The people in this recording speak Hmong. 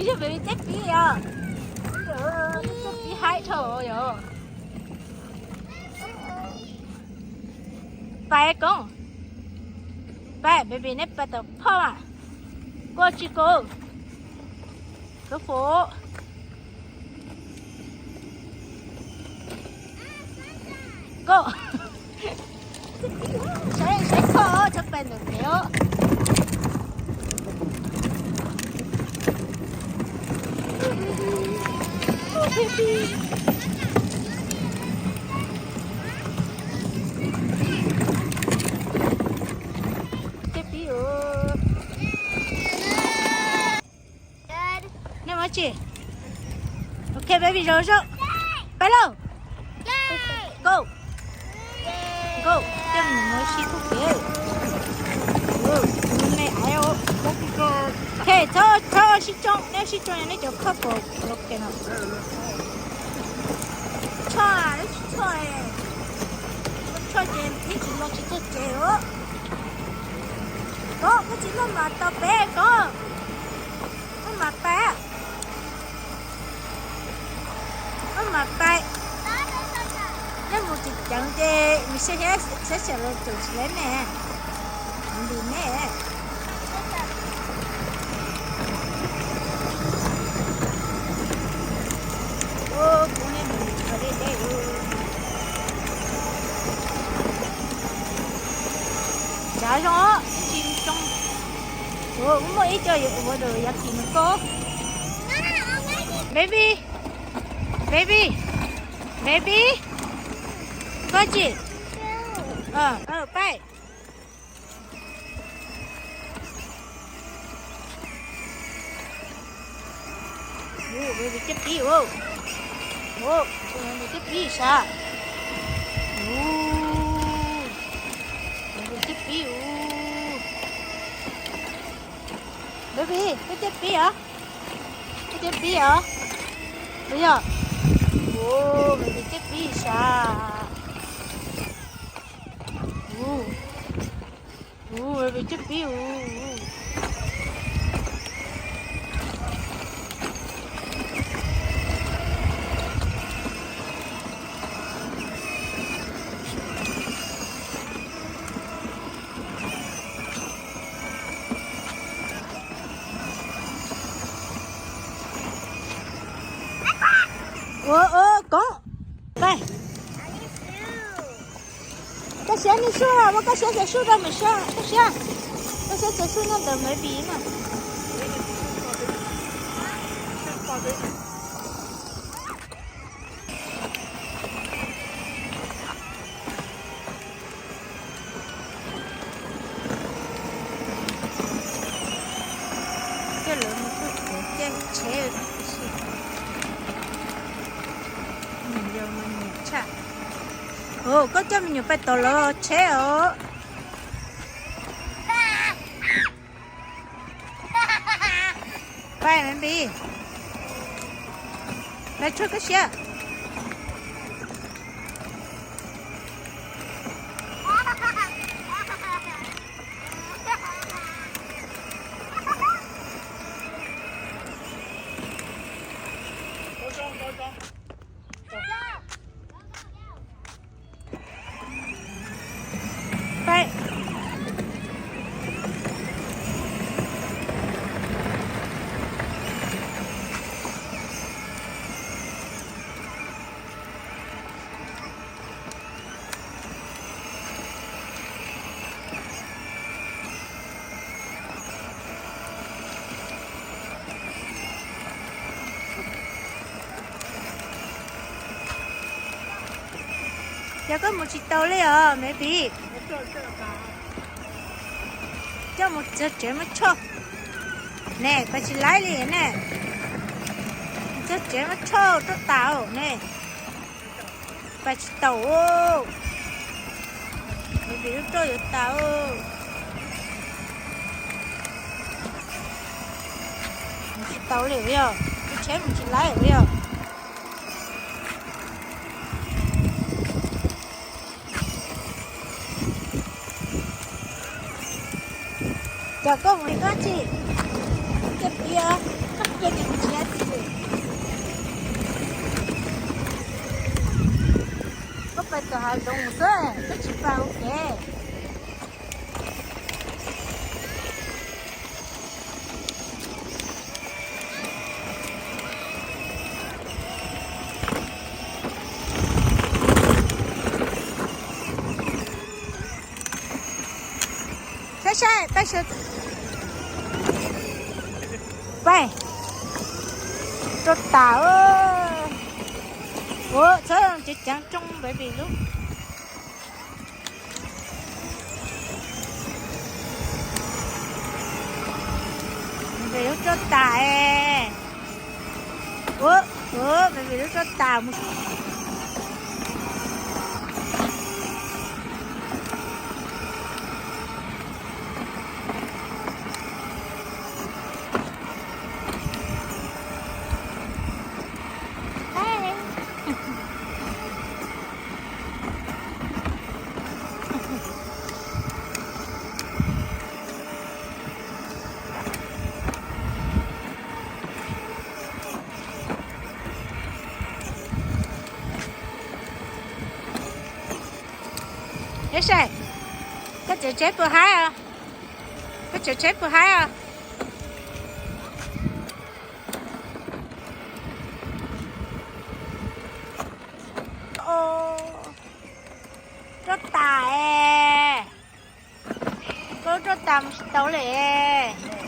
Yog baby cab pib yom. Cab pib haib dhau yom. Pais Koob. Pais baby, neb pais tom phoj mas. Koj tsis koj. Koj fo. Koj. Saib, saib koj, txhob pais ntawm pem os. Cab pib os. Nej ua dab tsi? Ok, baby, zaum zaum. Pais lauj. Go. Go. Coj mus sib tub kev. Me aiv. Ok, txhob, txhob sib tsoo, neb sib tsoo yog neb cov khoj pom los kev no. Tshoj, neb tsis tshoj, tshoj ces neb tsis los tsis txog tsev os. Koj, koj tsis maj mam tau peb Koj. Maj mam pais. Maj mam pais. Nej mus tsis ceev ces nws saib saib saib los txawm tsis lawv ne. Nws nti ne. Ua kuv nej mus qhov deb deb. Nrad zoo, tsis zoo. Ua muaj ib co yuav ua rau yav kis nws koj. Baby, baby, baby. Koj tsis. Pais. Ua, baby cab pib ua. Ua, baby cab pib sav. Ua, baby cab pib ua. Baby, koj cab pib os? Koj cab pib os? Ua yog. Ua, baby cab pib sav. Ua, ua, baby cab pib ua. Ua, ua, Koob. Pais. Koj siab nej suj, muab koj siab txawv suj rau Maiv Siab, koj siab. Koj siab txawv suj nyob ntawm Maiv Pis na. Coj lawv mus tuaj kuv caij tsheb tab sis nws yog me nyuam tshaj. Ua, koj coj me nyuam pais tom lawv tsheb os. Pais Maiv Pis. Pais tshuaj koj siab. Pais. Yog koj mus tsis tau li os Maiv Pis. Coj mus txog tsev muab tshoj. Ne, pais tsis laib li ne. Txog tsev muab tshoj roj tas ne. Pais tsis tau. Maiv Pis lub roj yuav tas. Mus tsis tau li yog, lub tsheb mus tsis laib li yog. Cov koj mus li koj tsis, koj piav. Koj pais tom hav zoov xwb, koj tsis pais ua ke. Saib saib, peb sawv, peb rau tas. Ua txhob ceev ceev rooj baby lub. Baby lub rau tas. Ua, ua baby lub rau tas mus. Yeb Sai, koj tseem tsheb puas haib os? Koj tseem tsheb puas haib os? Rau tas es. Koj lub rau tas mus tsis tau li es.